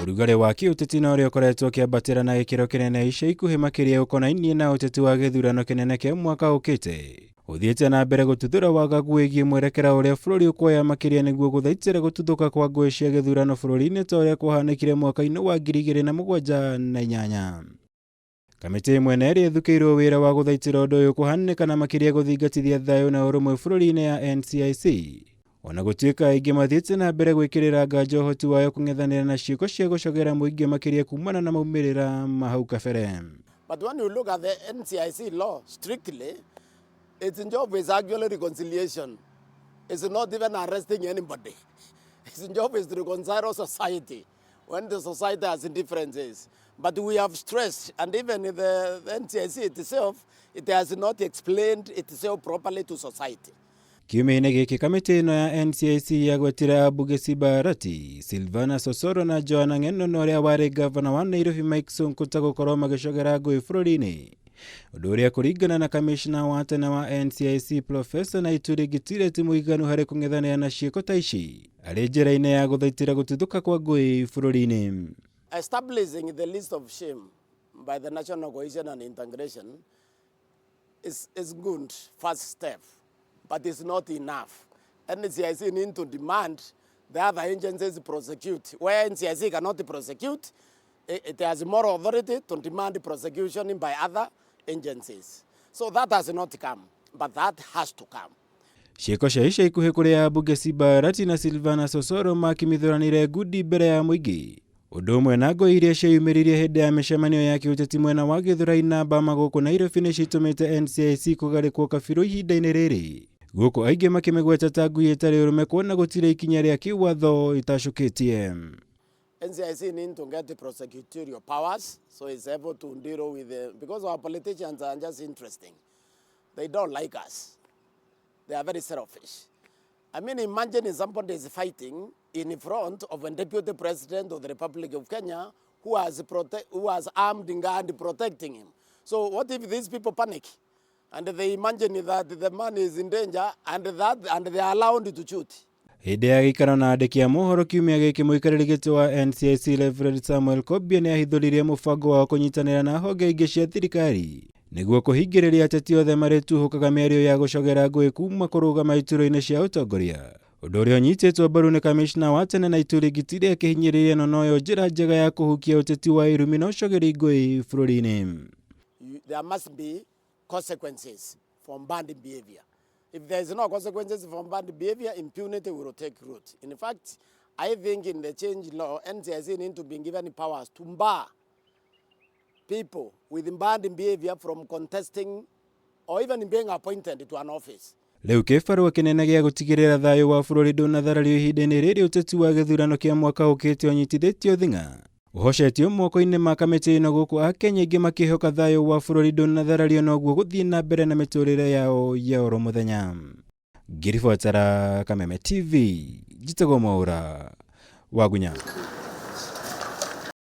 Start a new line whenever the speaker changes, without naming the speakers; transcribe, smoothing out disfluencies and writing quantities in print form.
Ũrugarĩ wa kĩũteti na ũrĩa ũkoretwo ũkĩambatĩra na gĩkĩro kĩnene ica ikuhĩ makĩria ũkonainie na ũteti wa gĩthurano kĩnene kĩa mwaka ũkĩte, ũthiĩte na mbere gũtuthũra wagagu wĩgiĩ mwerekera ũrĩa bũrũri ũkuoya makĩria nĩguo gũthaitĩra gũtuthũka kwa ngũĩ cia gĩthurano bũrũri-inĩ ta ũrĩa kwahanĩkire mwaka-inĩ wa 2007 na. Kamĩtĩ ĩmwe na ĩrĩa ĩthukĩirwo wĩra wa gũthaitĩra ũndũ ũyũ kũhanĩka na makĩria gũthingatithia thayũ na ũrũmwe bũrũri-inĩ ya NCIC. Ona gũtuĩka aingĩ mathiĩte na mbere gwĩkĩrĩra nganja ũhoti wayo kũng'ethanĩra na ciĩko cia gũcogera mũingĩ makĩria kumana na maumĩrĩra ma hau kabere.
But when you look at the NCIC law strictly, its job is actually reconciliation. It's not even arresting anybody. Its job is to reconcile society when the society has differences. But we have stressed, and even the NCIC itself, it has not explained itself properly to society.
Kiumia-inĩ gĩkĩ, kamĩtĩ ĩno ya NCIC yagwetire ambunge Simba Arati, Silvana Sosoro na Joanna Ng'eno na ũrĩa warĩ ngavana wa Nairobi Mike Sonko ta gũkorwo magĩcogera ngũĩ bũrũri-inĩ, ũndũ ũrĩa kũringana na kamishna wa tene wa NCIC Profesa Naituri Gitire ti mũiganu harĩ kũng'ethanĩra na ciĩko ta ici arĩ njĩra-inĩ ya gũthaitĩra gũtuthũka kwa ngũĩ bũrũri-inĩ.
Establishing the list of shame by the National Cohesion and Integration is good first step, but it's not enough. NCIC need to demand the other agencies prosecute. Where NCIC cannot prosecute, it has more authority to demand prosecution by other agencies. So that has not come, but that has to come.
Ciĩko cia ica ikuhĩ kũrĩa ambunge Simba Arati na Silvana Sosoro makimithũranire ngundi mbere ya mũingĩ, ũndũ ũmwe na ngũĩ iria cieyumĩririe hĩndĩ ya mĩcemanio ya kĩũteti mwena wa Gĩthũrai na Bama gũkũ Nairobi, nĩ citũmĩte NCIC kũgarĩkwo kabirũ ihinda-inĩ rĩrĩ, gũkũ aingĩ makĩmĩgweta ta ngui ĩtarĩ ũrũme kuona gũtirĩ ikinya rĩa kĩwatho ĩtacũkĩtie.
NCIC need to get the prosecutorial powers so it's able to deal with the, because our politicians are just interesting. They don't like us. They are very selfish. I mean, imagine if somebody is fighting in front of a deputy president of the Republic of Kenya who has armed guard protecting him. So what if these people panic and they imagine that the man is in danger and they are allowed to shoot?
Hĩndĩ ya gĩikaro na andĩki a mohoro kiumia gĩkĩ, mũikarĩri gĩtĩ wa NCIC Reverend Samuel Kobia nĩ ahithũririe mũbango wa kũnyitanĩra na honge ingĩ cia thirikari nĩguo kũhingĩrĩria ateti othe marĩtuhũkaga mĩario ya gũcogera ngũĩ kuma kũrũgama iturwa-inĩ cia ũtongoria, ũndũ ũrĩa ũnyitĩtwo mbaru nĩ kamishna wa tene na Ituri Gitire, akĩhinyĩrĩria ĩno noyo njĩra njega ya kũhukia ũteti wa irumi na ũcogeri ngũĩ bũrũri-inĩ.
There must be consequences for bad behavior. If there is no consequences for bad behavior, impunity will take root. In fact, I think in the change law, NCIC need to be given powers to bar people with bad behavior from contesting or even being appointed to an office.
Rĩu kĩbarũa kĩnene gĩa gũtigĩrĩra thayũ wa bũrũri ndũnatharario ihinda-inĩ rĩrĩ ũteti wa gĩthurano kĩa mwaka ũkĩte ũnyitithĩtio thing'a ũhocetio moko-inĩ ma kamĩtĩ ĩno, gũkũ akenya aingĩ makĩhoka thayũ wa bũrũri ndũnatharario noguo gũthiĩ na mbere na mĩtũrĩre yao ya oro mũthenya. Ngĩribotera Kameme TV, njĩtagwo Mwaũra Wagunya.